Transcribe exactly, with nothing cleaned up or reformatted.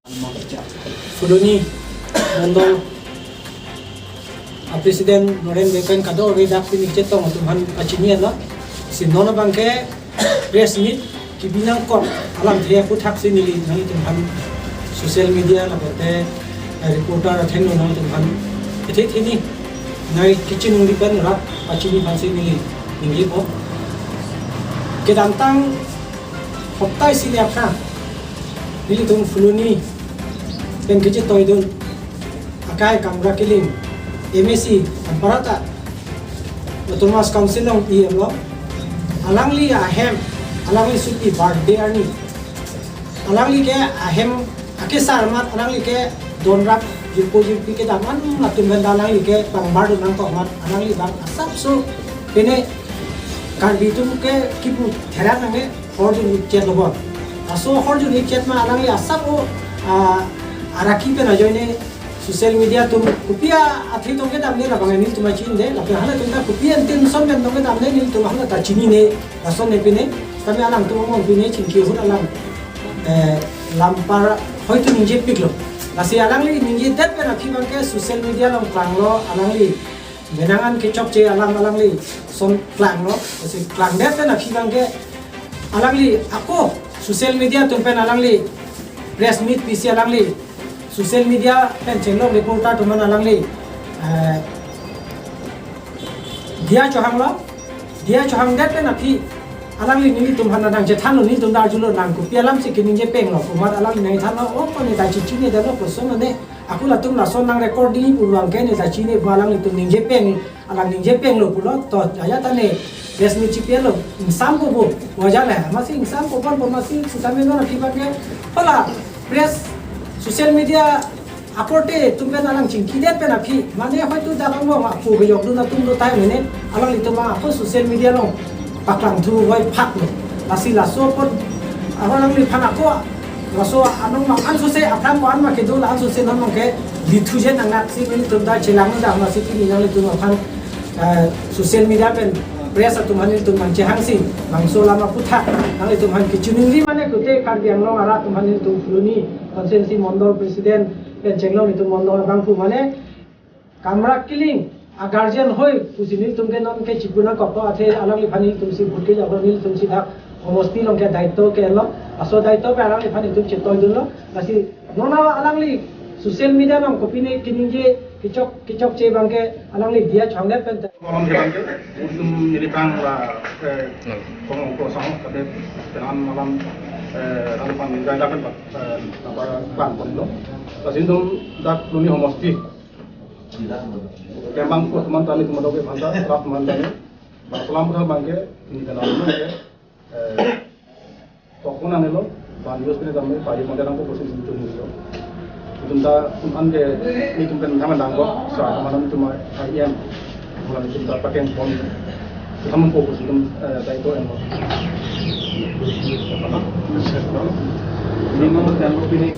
Phuloni Mondol a President Noren Bey pen kadokave dak pini kachetong atum aphan pachini lo. Si non abangke press meet kebi nangkok alamthe aphuthaksi neli nanglitum aphan social media lapen te, eh, reporter athengno nanglitum aphan ethe theni nangli kachiningri pen rat pachini aphansi neli ningjepo. Kedamtang hopta isi ni aphrang nelitum Phuloni pen kachetoidun akai Kamra Killing, M A C, Amparata Autonomous Council along E M lo. Alangli ahem, alangli suti birthday arni, alangli ke ahem akesar amat alangli ke donrap jirpo jirpi kedam an atum pen alangli ke pangbardun nangkok amat alangli abang asapso pine Karbi atum ke kipu therak nangne horjun ikchet lo bon. Laso horjun ikchet ma alangli asap o, ah, araki pen ajoine social media atum kopi athe tong kedamde labang nelitum chinine, lapen halatum ta kopi intention pen tong kedamde nelitum hala ta chinine, lason ne pine, kami alangtum among pine chingki ahut alang, eh, lampar hoitu ningjepiklo. Lasi alangli ningjedet pen aphi abangke social media along klanglo, alangli menang an kechokche alam alangli son klanglo, lasi klangdet pen aphi abangke alangli ako social media atum pen alangli press meet pisi alangli social media pen chenglok reporter atum aphan alangli, eh, diya chohanglo, diya chohangdet pen aphi alangli nelitum aphan nangchethanlo, nelitum ta arjulo nang kopi alamsi keningje penglo pu amat alangli nangthanlo, o ko ne ta chichinedetlo koson ne, ako latum lason nang recording pu abangke ne ta chini pu alanglitum ningje peng, alang ningje penglo pulo, to ajat ta ne press meet chipilo, ingsampo bo, wajar le, amatsi ingsampo bon, amatsi sitame non aphi abangke, hala press social media akorte atum pen alang chingkidet pen aphi, mane hoitu dak angbong apu kejokdun atum do tai mene, alanglitum ako social media along paklang thu hoi phaklo. Lasi laso apot ako alangliphan ako laso anong ma ansose aphrang ko an ma kedo la ansose non abangke dithujen nangnaksi nelitum ta chelang da amatsi pini nanglitum aphan, eh, social media pen press atum aphan nelitum nangchehangsi bangso alam aphuthak nanglitum aphan kachiningri mane kute Karbi Anglong arat atum aphan nelitum Phuloni constituency Mondol President pen chenglok nelitum Mondol abangphu mane Kamra Killing a guardian hoi pusi nelitum ke non ke chipu nangkokpo, athe alangliphan nelitumsi vote kejoklo, nelitumsi dak homosti along ke daito ke-enlo, laso daito pen alangliphan nelitum chetoidunlo. Lasi non alangli social media along kopine keningje kechok kechokche abangke alangli diya chohangdet pen te. Malam jalan ke, untuk militang la, eh, kong kosong, tapi dengan malam, eh, lalu pan jalan kan, eh, apa, pan pon lo. Lasi nelitum dak Phuloni homosti. Kemang ko teman tani teman doke manta, rap teman tani. Bang selam ko bangke, ini kan alam ke, eh, tokon anelo, ban yus pine tame, payu manta nang ko posisi itu nih lo. Itum ta, itum an ke, itum pen tame dang ko, sa teman itum I M, mulai itum ta pakai pon, itum fokus itum, eh, ta itu yang. Ini mau dan opini.